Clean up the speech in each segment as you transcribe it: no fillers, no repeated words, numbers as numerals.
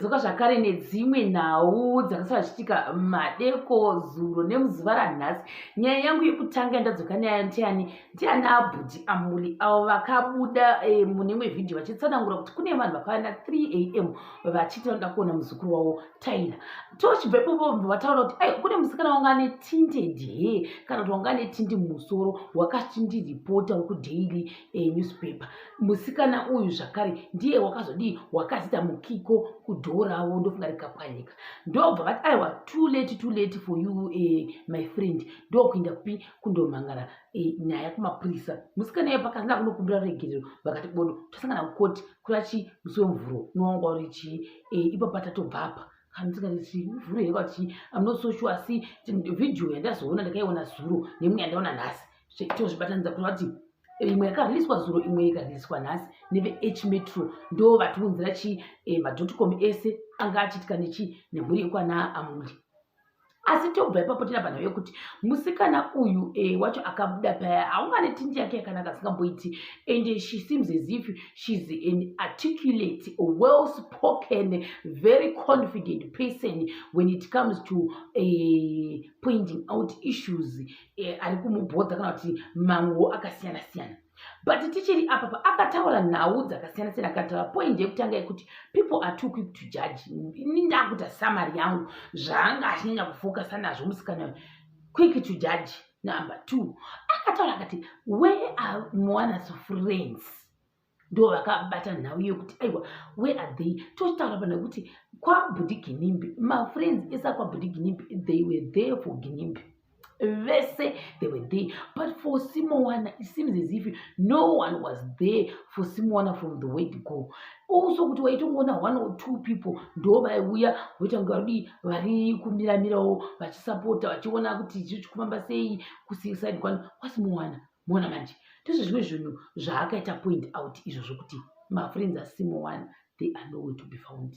Dzoka zvakare nedzimwe nhau dzakasara zvichiitika madeko zuro nemuzuva ranhasi. Nyaya yangu yekutanga yandadzoka nayo ndiani? Ndiana Bhudhi Amuli avo vakabuda mune imwe vhidhiyo vachitsanangura kuti kune vanhu vakauya na 3 am vachiti vanoda kuona muzukuru wavo Tyler. Tochibva ipopo vataura kuti ai kune musikana wanga ane tinted hair kana kuti wanga ane tindi mumusoro wakachindiripota wekudaily newspaper. Musikana uyu zvakare ndiye wakazodii wakazita mukiko kudhoo ravo ndofunga rikapwanyika ndobva vati aiwa too late, too late for you my friend. Ndokuenda kupi kundomhangara nyaya kumapurisa. Musikana iye pakasina kunokumbira ruregerero vakati bodo tosangana kukoti kurachi musi wemvuro unowanga uri chii ipapo patatobva apa mvuro here kwati I'm not so sure, asi vhidhiyo yandazoona ndakaiona zuro nemwe yandaona nhasi tozvibatanidza kureva kuti imwe yakariliswa zuro imwe ikariliswa nhasi neve H Metro ndo vatiunzira chi madotcom ese anga achiitika nechi nemhuri yekwana Amuli. Asi tobva ipapo tina panhau yekuti musikana uyu wacho akabuda paya haunga netindi yake yakanaka asingamboiti, and she seems as if she's an articulate, well spoken, very confident person when it comes to pointing out issues ari kumubhodha kana kuti mamwewo akasiyana siyana. But tichiri apapa akataura nhau dzakasiyana siyana. Akataura point yekutanga yekuti people are too quick to judge. Ini ndakuita summary yangu zvaanga achinyanya kufocusa nazvo musikana uyu: quick to judge. Number two, akataura akati, "Where are Moana's friends?" Ndo vakabata nhau yekuti aiwa, where are they? Tochitaura panhu yekuti kwabhudhi Ginimbi, mafriends ese akwabhudhi Ginimbi, they were there for Ginimbi vese, they were there. But for Simowana, it seems as if no one was there for Simowana from the word go. Also kuti waitongoona one or two people ndo vaiuya voita kunge varidi vari kumiramirawo vachisapota vachiona kuti zviri kufamba sei kuside kwaSimowana. Muona manje ndizvo zvimwe zvinhu zvaakaita point out izvozvo kuti mafriends aSimowana, they are nowhere to be found.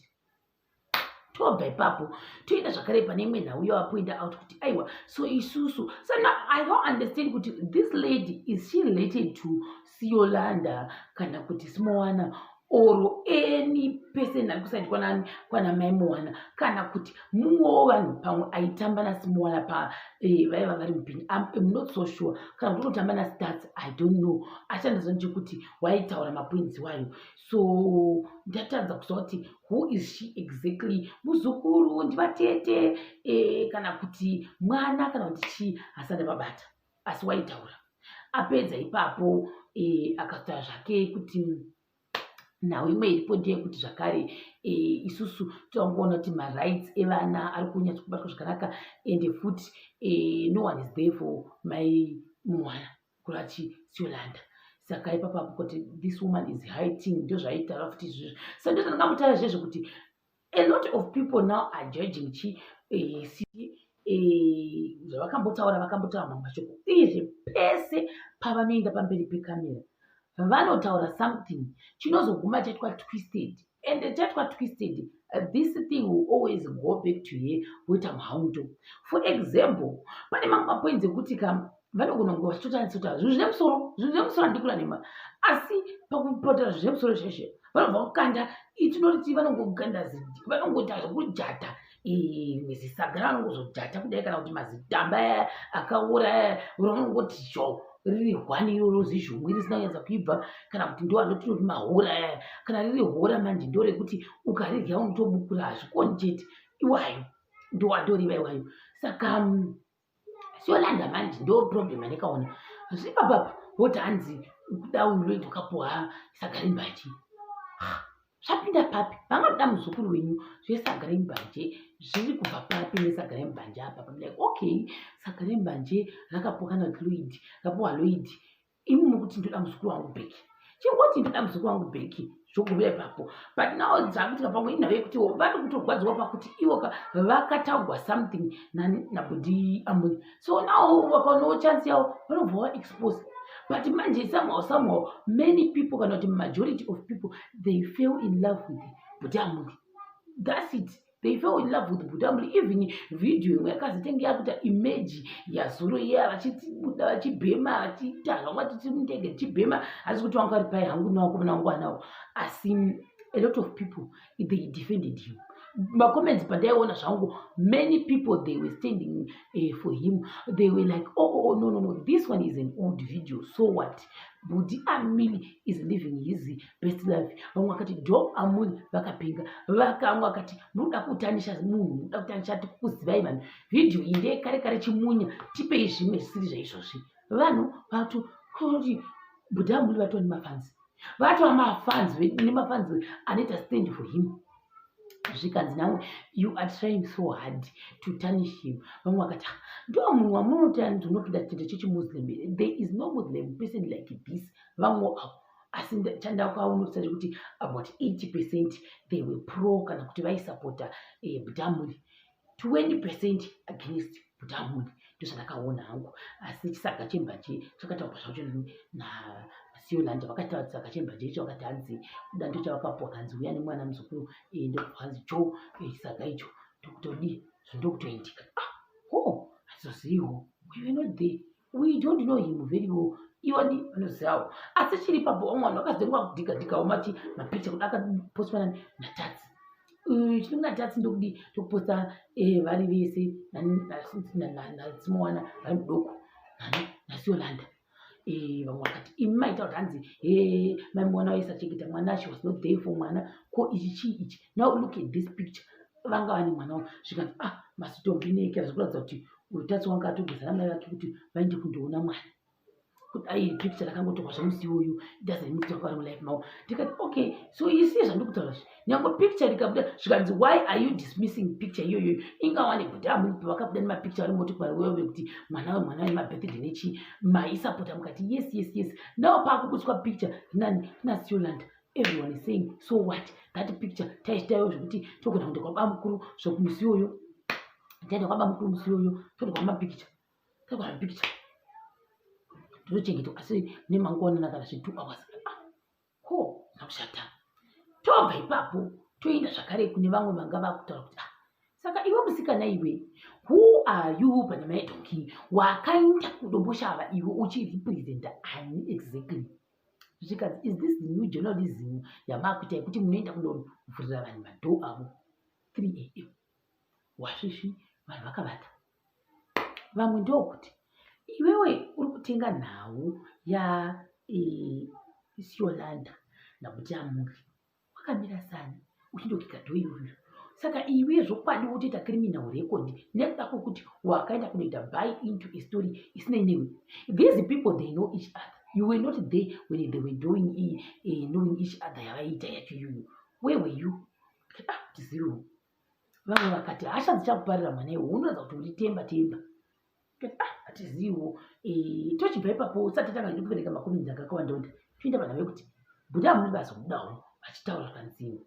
Tobva ipapo toenda zvakare pane imwe nhau yavapointa out kuti aiwa, so isusu, so now I don't understand kuti this lady, is she related to Siolanda kana kuti Simowana or any person ari kuside kwana mai Moana, kana kuti mumwewo vanhu pamwe aitamba naSimowana pa vaiva vari mupini? I'm not so sure. Kana kuti unotamba naStats, I don't know. Asi chandaziva ndechekuti waitaura mapoints wayo, so ndatadza kuziva kuti who is she exactly, muzukuru, ndivatete kana kuti mwana kana kuti chii, asati ababata. Asi waitaura apedza ipapo akataura zvake kuti nhau imwe iripo ndeyekuti zvakare isusu toangoona kuti marights evana ari kunyatso kubatwa zvakanaka, ende futi no one is there for mai Moana kurati Siolanda. Saka ipapapo kuti this woman is hiding, ndo zvaitaura futi izvozvo. So ndo zvandingamutaura zvezvo kuti a lot of people now are judging chi zvavakambotaura, vakambotaura mamwe mashoko. Uyezve pese pavanoenda pamberi pekamera vanotaura something chinozoguma chaitwa twisted, and chaitwa twisted, this thing will always go back to her voita muhaundo. For example, pane mamwe mapoints ekuti kam vanogona kunge vachitotarisota zvinhu zvine musoro, zvinhu zvine musoro, handikura nhema, asi pakupotera zvinhu zvine musoro zveshe vanobva kukanda itinoti vanongokanda, vanongoita zvekujata rimwe zisaga ravanongozojata kudai kana kuti mazitamba aya akaora aya ravanongoti zho riri hwani iroro zizhumwi risina kunyatsa kuibva, kana kuti ndo anotinoti mahora aya. Kana riri hora manje ndo rekuti ukaridya unotobukura, hazvikoni chete. Iwayo ndo andoriva iwayo. Saka Siolanda manje ndo problem yandikaona zvipapapa voti hanzi kuda uyu Lloyd wakapuwa saga rembanje, zvapinda papi? Vangatoda muzukuru wenyu, zvesaga rembanje zviri kubva papi nesaga rembanje apa? Like, okay, saga rembanje rakapuwa kana kuti Lloyd rapuwa Lloyd, imi mukuti ndoda muzukuru wangu back. Chingoti ndoda muzukuru wangu back, zvogumira ipapo. But now dzakuitika pamwe inhau yekuti vari kutorwadziwa pakuti ivo vakataurwa something nabhudhi Amuli, so now vakaonawo chance yavo vanobva vaexpose. But manje somehow somehow many people, kana kuti majority of people, they fell in love with bhudhi Amuli. That's it, they fell in love with bhudhi Amuli. Even video imwe yakazitenge yakuita image yazuro iya vachibuda vachibhema vachiita zvanga titi mundege tichibhema, asi kuti wanga vari pai hangu nevakomana vangu anawo. Asi a lot of people, they defended him. Macomments pandaiona zvangu, many people, they were standing for him. They were like, Oh, no, this one is an old video. So what? Budi Amuli is living his best life." Vamwe vakati, "Do Amuli vakapenga." Vakamwe vakati, "Munoda kutanisha munhu, munoda kutanisha, tikukuzivai vanhu. Vhidhiyo iyi ndeyekare kare, chimunya, tipei zvimwe zvisiri zvaizvozvi." Vanhu vatu kuti Budi Amuli vatova nemafans, vatova mafans nemafans anoita stand for him. Zvikanzi namwe, "You are trying so hard to tarnish him." Vamwe vakati, "Ndo munhu wamunoti anzi unopinda chitendero chechimuslim? There is no Muslim person like this." Vamwe avo, asi chandakaonesa chekuti about 80% they were pro, kana kuti vaisapota Budi Amuli, 20% against Budi Amuli. Ndozvandakaona hangu. Asi chisaga chembanje chakataurwa zvacho naSiyolanda. Vakataura chisaga chembanje icho, vakati hanzi kuda ndo chavakapuwa, kanzi uya nemwana muzukuru, ndokubva hanzi jo chisaga icho ndokutodii, ndokutoendika. Ah, oh, hatizoziviwo, we were not there, we don't know him very well. Iwani vanozivawo. Asi chiri papo, vamwe vanhu vakazengwa kudhiga dhigawo mati mapicha kuda akapostwa naTatsi. Chiri naTatsi ndokudi tokuposta vari vese naSimowana vari mudoko naSiyolanda. Vamwe vakati, "Imi maita kuti hanzi he mai mwana vaisachengeta mwana, she was not there for mwana. Ko ichi chii ichi? Now look at this picture, vanga vane mwana wavo." Zvikanzi, "Ah, masitombi nekera." Zvikuratidza kuti uyu Tatsi wanga atogeza namai vake kuti vaende kundoona mwana. Kudai picture rakangotorwa zvemusi iwoyu, doesn't mean kuti vari mulife mavo. Ndikati, "Okay, so isi zvandiri kutaura zvi, nyange picture rikabuda." Zvikanzi, "Why are you dismissing picture iyoyo? Ingawane kuti amupi vakabuda nemapicture vari motokari wewe kuti mwana wemwana nemabirthday nechi maisapota." Mukati, Yes." Now paakubudiswa picture nani naSiyolanda, everyone is saying, "So what? That picture taichitayo zvekuti togona kuenda kwabamukuru zvokumusi iyoyo, taenda kwabamukuru musi iyoyo, totorwa mapicture, totorwa mapicture, ndinochengetwa asi nemangwanana kana zve2 hours." Ah, ko nakushata. Tobva ipapo toenda zvakare kune vamwe vanga vakutaura kuti, "Ah, saka iwe musikana iwe, who are you panyama yedhonki? Wakaenda kuDomboshava iwe uchirepresenta ani exactly?" Zvikanzi, "Is this the new journalism yamakuita, yekuti munoenda kundovhurira vanhu madhoo avo 3 a.m. wasvisvi, vanhu vakavata?" Vamwe ndokuti, "Iwewe uri kutenga nhau yaSiyolanda nakuti Amuri wakamira sani uchindokika dhoo iyoyo? Saka iwe zvokwadi wotoita criminal record nekuda kwokuti wakaenda kunoita buy into a story isinei newe. These people, they know each other. You were not there when they were doing knowing each other yavaiita yacho iyoyo. Where were you?" Ah, tiziviwo. Vamwe vakati, "Hasha dzichakuparira mwana iwe, unoratidza kuti uri temba temba." Ah, hatiziviwo. Tochibva ipapo, usati tanga ndikuverenga macomments akakawanda wanda, toenda vanhu vekuti Bhuda Amuri vazobudawo vachitaura kanziwo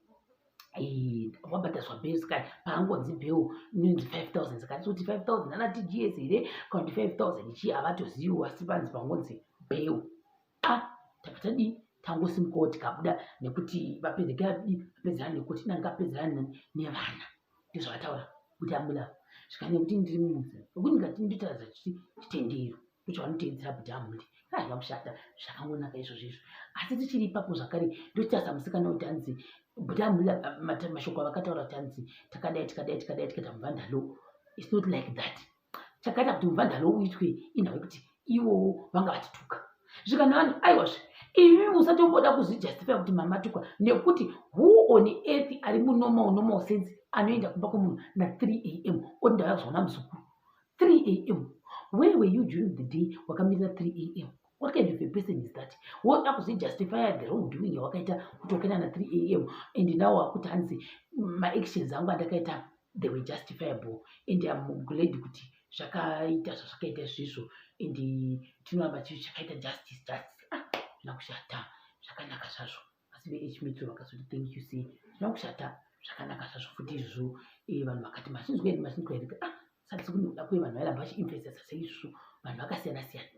wabhadhariswa bail. Saka paangonzi bail inonzi 5000, saka tisi kuti 5000 ana TGS here kana kuti 5000 chii, havatoziviwo. Asi panzi pangonzi bail, ah, tabva tadii, tangosimukawo tikabuda, nekuti vapedzerana nekuti inanga apedzerana nevana. Ndozvavataura kuti abuda svika nekuti ndiri mumuzi nekuti ndikati nditaridza chitendero ndochavanoteedzera Bhuti Amuli. Hazvina kushata, zvakangonaka izvozvo izvo. Asi tichiri ipapo zvakare, ndotarisa musikana kuti hanzi Bhuti Amuli mashoko avakataura kuti hanzi takadai, tikadai, tikadai, tikaita muvhandalo. It's not like that. Chakaita kuti muvhandalo uitwe inhau yekuti ivowo vanga vatituka. Zvikana vanhu, aiwazve, imi musatomboda kuzvijustify kuti mamatukwa, nekuti who on earth ari munormal normal sense anoenda kumba kwemunhu na3 a.m. oti, "Ndauya kuzoona muzukuru"? 3 a.m., where were you during the day wakamirira 3 a.m.? What kind of a person is that? Woda kuzvijustify the wrong doing yawakaita kuti wakaenda na3 a.m., and now wakuti hanzi maactions angu andakaita, they were justifiable and am glad kuti zvakaita zvazvakaita izvizvo, and tinoramba chakaita justice, justice. Ah, zvina kushata, zvakanaka zvazvo. Asi veH Metro vakazoti, "Thank you sir." Zvina kushata, zvakanaka zvazvo futi izvozvo. Vanhu vakati, "Mazvinzwa here? Mazvinzwa here?" Ah, saka sekuda kwe vanhu vairamba vachiinvestisa seizvozvo, vanhu vakasiyana siyana.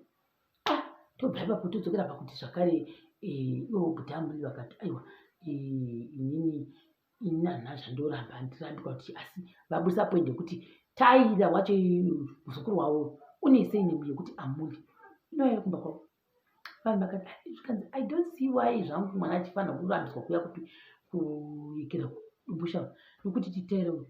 Ah, tobva ipapo todzokera pakuti zvakare ivo Bhuti Amuli vakati, "Aiwa, inini inanha zvandoramba handirambi kuti." Asi vabudisa point yekuti Taira wacho, muzukuru wavo, une surname yekuti Amuli, inouya kumba kwavo. Vanhu vakati, zvikanzi, "I don't see why zvangu mwana achifanira kurambiswa kuuya kupi kuyekera Domboshava nokuti titaire uyu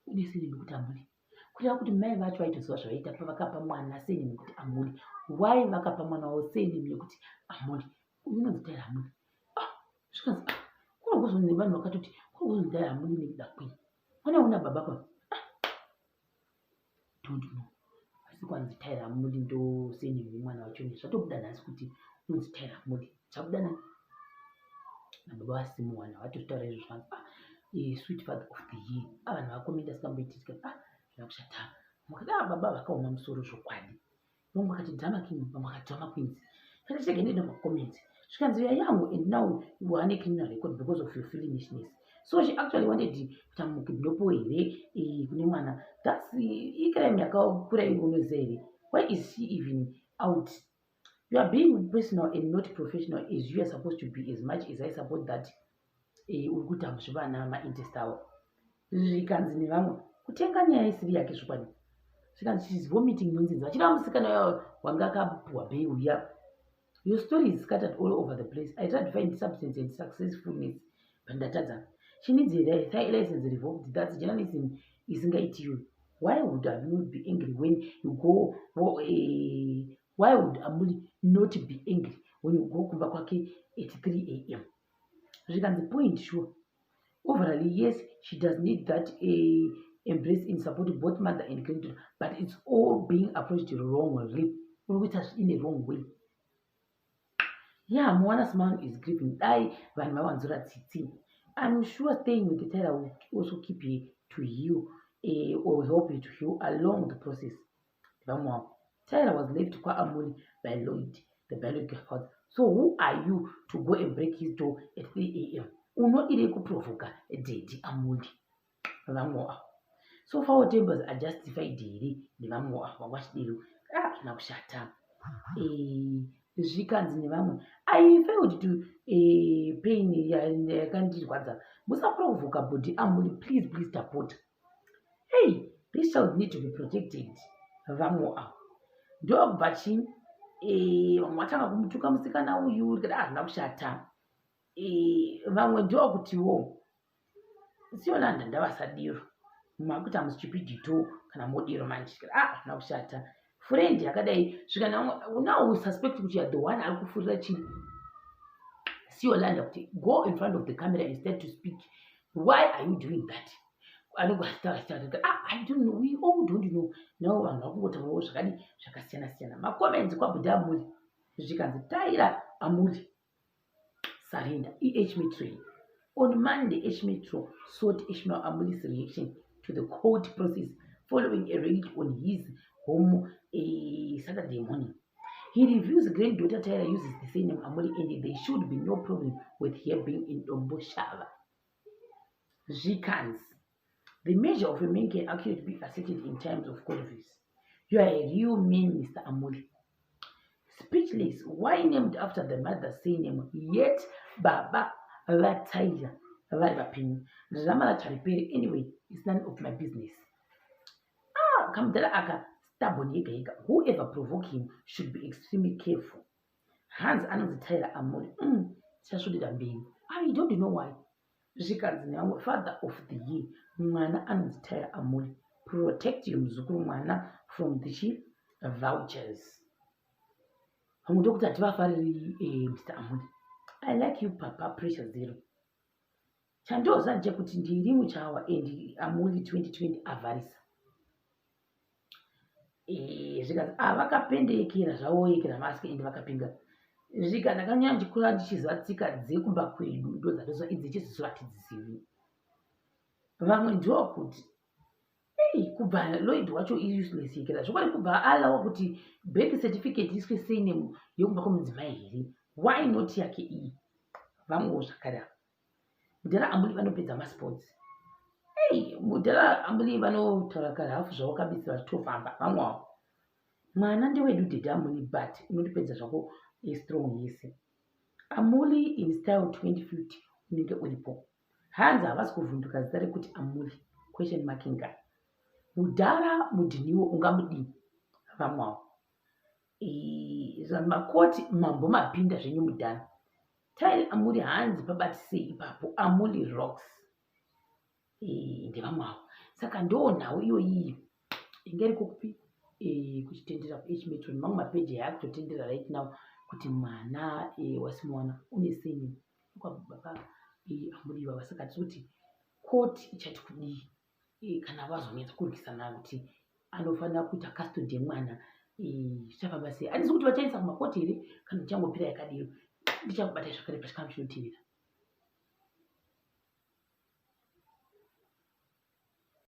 une surname yekuti Amuli. Kureva kuti mai vacho vaitoziva zvavaita pavakapa mwana surname yekuti Amuli. Why vakapa mwana wavo surname yekuti Amuli? Uyu unonzi Tyra Amuli. Ah, zvikanzi ah, kunogozonzi nevanhu vakatoti kunogozonzi Tyra Amuli nekuda kwei? Mwana una baba kwa. Ah, don't know. Asi kwanzi Tyra Amuli ndo surname yemwana wacho ne zvatobuda nhasi kuti unonzi Tyra Amuli. Zvabuda nani? Nababa vasimuwana vatotaura izvo zvanzi ah, eh, sweet father of the year. Ah, vanhu vakomenda sikamboiti ah, zvina kushata. Makati ah, baba vakaoma musoro zvokwadi. Vamwe vakati drama king, vamwe vakati drama queens. Kana chege ndenda macomments. Zvikanzi you are young and now you are a criminal record because of your foolishness. So she actually wanted kuti amukidnopo here eh, kune mwana. That's icrime yakakura iwe unoziva here. Why is she even out? You are being personal and not professional as you are supposed to be as much as I support that eh, uri kuita zvevana mainterest avo. Zvikanzi nevamwe kutenga nyaya isiri yake zvokwadi. Zvikanzi she is vomiting nonsense. Vachida musikana wanga akapuwa bail uya. Your story is scattered all over the place. I tried to find substance and successfulness, but ndatadza. She needs a license revoked. That's journalism isingaitiwe. Why would Amuli be angry when you go? Well, why would Amuli not be angry when you go kumba kwake at 3 a.m.? Zvikanzi point sure. Overall, yes, she does need that embrace in support both mother and granddaughter, but it's all being approached wrongly. Uri kuita in a wrong way. Yeah, Moana's mom is grieving. Dai vanhu vawanzura tsitsi. I'm sure staying with the Tyra will also keep her to heal or help her to heal along the process. Vamwe vavo. Tyra was left kwaAmuli by Lloyd, the biological father. So who are you to go and break his door at 3 a.m.? Unodirei kuprovoka daddy Amuli? Vamwe avo. So foul tempers are justified here nevamwe avo vanga vachidero. Ah, zvina kushata. Zvikanzi nevamwe I failed to pain yakandirwadza. Musaprovoka body Amuli, please, please tapota. Hey, this child need to be protected. Vamwe avo. Ndokubva chii? Vamwe vatanga kumutuka musikana uyu rikati hazvina kushata. Vamwe ndokutiwo siyolanda ndavasadiro makuti hamusitupidito kana modiro manje ah hazvina kushata. Friend yakadai svika now we suspect kuti you are the one ari kufurira chii siyolanda kuti go in front of the camera instead to speak. Why are you doing that? Anenge achitaura, ah, I don't know, we all don't know. Now vanhu vakungotaurawo zvakadi zvakasiyana siyana. Macomments kwabhuda Amuli zvikanzi Tyra Amuli surrender EH Metro. On Monday, H Metro sought Ishmael Amuli's reaction to the court process following a raid on his home a Saturday morning. He reviews granddaughter Tyra uses the surname Amuli and there should be no problem with her being in Domboshava. Zvikanzi, the measure of a man can accurately be asserted in times of controversy. You are a real man, Mr. Amuli. Speechless, why named after the mother's surname, yet Baba vaTyra vari vapenyu. Drama racho hariperi anyway, it's none of my business. Ah, kamudhara aka stubborn yega yega. Whoever provoke him should be extremely careful. Hanzi anonzi Tyra Amuli. Tichasvodera mberi. I don't know why. Zvikanzi nevamwe father of the year mwana anonzi Tyra Amuli. Protect your muzukuru mwana from the chi vultures. Vamwe ndokuti hativafariri Mr. Amuli. I like you papa pressure zero. Chandoziva ndechekuti ndiri muchawa and Amuli 2020 avharisa. Zvikanzi ah, vakapendekera zvavo yekera mask and vakapinga. Zvika ndakanyanya ndichikura ndichiziva tsika dzekumba kwedu ndo dzatoziva idzi chizosuratidzizivi. Vamwe ndokuti ei kubva Lloyd wacho useless yekera zvokwadi kubva alawa kuti birth certificate iswe surname yekumba kwemudzimai here, why not yake iyi? Vamwewo zvakare ava. Mudhara Amuli vanopedza masports. Ei, mudhara Amuli vanotaura kare hafu zvavo kabisa vachitofamba vamwe wavo. Mwana ndewedu daddy Amuli but unotopedza zvako strong yese. Amuli in style 2050 unenge uripo. Hanzi havasi kuvhunduka zita rekuti Amuli question marking. Mudhara mudhiniwo ungamudii? Vamwe wavo. Makoti mambo mapinda zvenyu mudhara. Tyra Amuli hanzi pabatisei ipapo. Amuli rocks. Ndevamwe avo. Saka ndo nhau iyoyi inge iriko kupi? Kuchitendera kuHmetro nemamwe mapeji ayakutotendera right now kuti mwana waSimuwana une surname kwababa Amuli ivava. Saka tiri kuti court ichati kudii kana vazonyatsa kurwisana kuti anofanira kuita custody yemwana, zvichafamba sei? Handisi kuti vachaisa kumakoti here kana ichangopera yakadero. Ndichakubatai zvakare pachikamu chinotevera.